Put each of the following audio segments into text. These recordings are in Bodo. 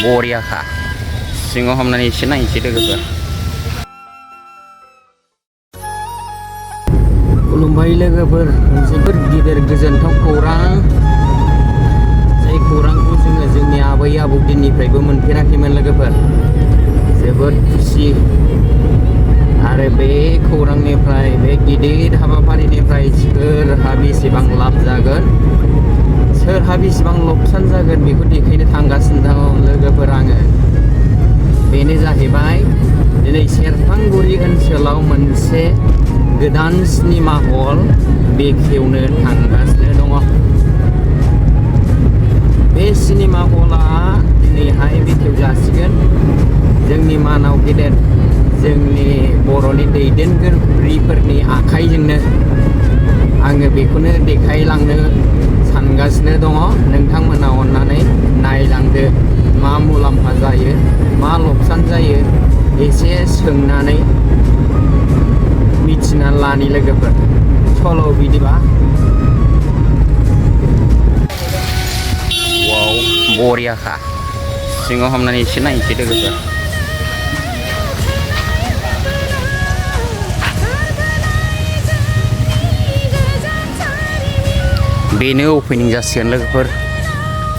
बरियाखा सिङाव हाबनानै एसे नायनोसै लोगोफोर। खुलुमबाय लोगोफोर, जोबोद गिदिर गोजोनथाव खौरां। जाय खौरांखौ जोङो जोंनि आबै आबौ दिननिफ्रायबो मोनफेराखैमोन लोगोफोर। जोबोद खुसि आरो बे खौरांनिफ्राय, बे गिदिर हाबाफारिनिफ्राय सोरहा बेसेबां लाब जागोन, सोरहा बेसेबां लकसान जागोन बेखौ देखायनो थांगासिनो दं लोगोफोर आङो। बेनो जाहैबाय दिनै सेरफांगुरि ओनसोलाव मोनसे गोदान सिनेमा हल बेखेवनो थांगासिनो दङ। बे सिनेमा हला दिनैहाय बेखेवजासिगोन। जोंनि मानाव गेदेर जोंनि बर'नि दैदेनगिरिफोरनि आखाइजोंनो आङो बेखौनो देखायलांनो सानगासिनो दङ। नोंथांमोना अननानै नायलांदो, मा मुलाम्फा जायो, मा लकसान जायो, एसे सोंनानै मिथिना लानि लोगोफोर। चलो बिदिबा। वाव बरियाखा सिङाव हाबनानै एसे नायनोसै लोगोफोर। बेनो अपेनिं जासिगोन लोगोफोर।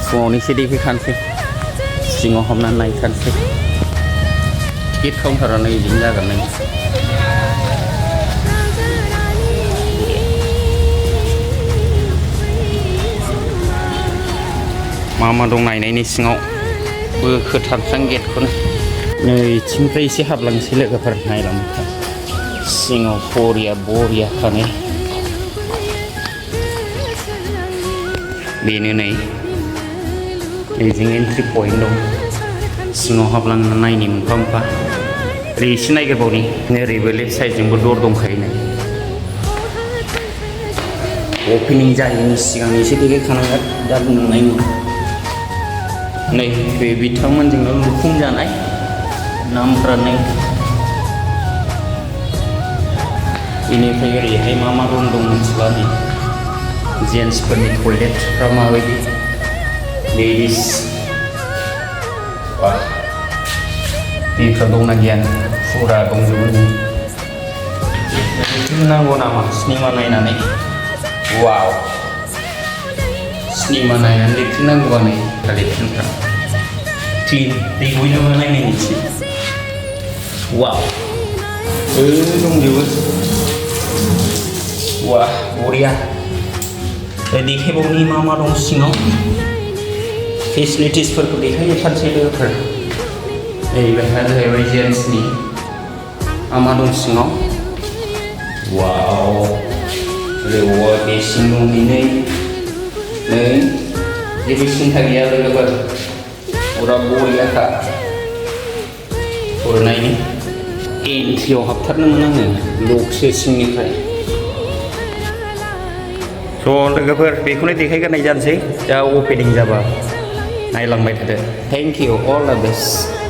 फुङावनो एसे देखायखानोसै, सिङाव हाबनानै नायखानोसै। टिकेट काउन्टारानो बिदिनो जागोन नै। मा मा दं नायनायनि सिङाव बोखोथारसां गेटखौनो। नैथिंनिफ्राय एसे हाबलांसै लोगोफोर, नायलांबाय सिङाव बरियाखानो। बेनो नै बेजों एन्ट्रि पइन्ट दं। सिङाव हाबलांना नायनि मोनफा मोनफा। ओरै एसे नायग्रोबावनि, ओरैबो लेफ्ट साइडजोंबो दर दंखायो नै। अपेनिं जायैनि सिगां एसे देखायखानांगोन, दा नुनाय नङा। नै बे बिथांमोनजोंनो लुफुंजानाय नामफ्रा नै। बेनिफ्राय ओरैहाय मा मा रुम दं मिथिला नै। जेन्ट्सफोरनि टयलेटफ्रा माबायदि, लेडिस बा बेफ्राव दंना गैया, फुरा दंजोबो नै। नांगौ नामा सिनेमा नायनानै? वाव सिनेमा नायनानै लेट्रिन नांगौबा नै लेट्रिनफ्रा क्लिन, दै बयनोबो नायनायनिसै। वाव दंजोबो। वाह बरिया। देखायबावनि मा मा दं सिङाव, फेसिलिटिसफोरखौ देखायजोबखानोसै लोगोफोर। नैबेहा जाहैबाय जेन्ट्सनि, मा मा दं सिङाव। वाव ओरै बेसिन दं नै। जेबो सिन्था गैया लोगोफोर, फुरा बरियाखा। हरनायनि एन्ट्रियाव हाबथारनोमोन आङो, लकसो सिंनिफ्राय। स' लोगोफोर बेखौनो देखायग्रोनाय जानोसै, दा अपेनिं जाबा नायलांबाय थादो। Thank you, all the best.